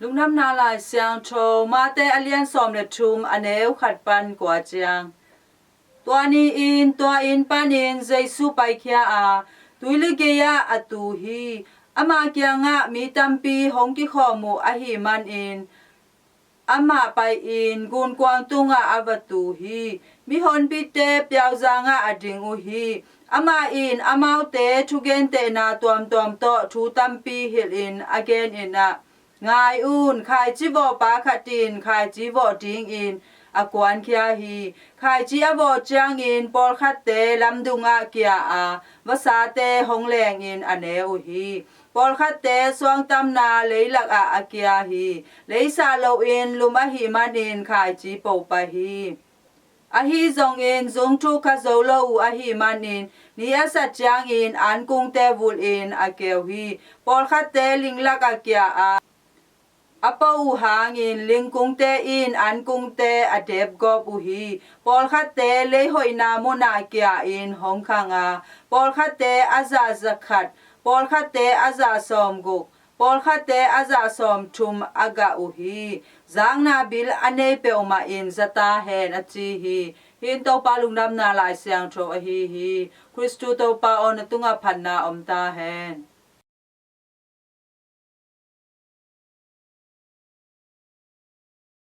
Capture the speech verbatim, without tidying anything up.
Lungdamna Lai Siangtho, Mate a lian sawm le thum, a neu khat pan kua ciang. Tua ni-in tua inn panin Jesu paikhia a, tuili gei-ah a tu hi. Ama kiangah mi tampi hong kikhawm uh ahih manin amah pai-in gunkuang tungah a va tu hi. Mihonpite piauzangah a ding uh hi. Amah in amaute thugentehna tuamtuam tawh thu tampi hilhin a genin ah, ngai un, khaici vawhpa khat in khaici vawh dingin a kuankhia hi. Khaici a vawh ciangin pawlkhatte lamdungah kia a, vasate hong lengin a ne uh hi. Pawlkhatte suangtamna leilakah a kia hi. Leisah loin lum ahih manin khaici po pah hi. Ahi zongin zungthuk kha zo lo uh ahih manin ni a sat ciangin ankungte vulhin a keu hi. Pawlkhatte linglakah kia a, a po uh hangin lingkungte in ankungte a depgawp uh hi. Pawlkhatte leihoihna munah kia-in hong khang a, pawlkhatte a zah za khat, pawlkhatte a zah sawm guk, pawlkhatte a zah sawm thum a gah uh hi. Zakna bil a nei peuhmah in za ta hen, a ci hi. Hih in Topa Lungdamna Lai Siangtho ahi hi. Khristu Topa aw, na tungah phatna om ta hen.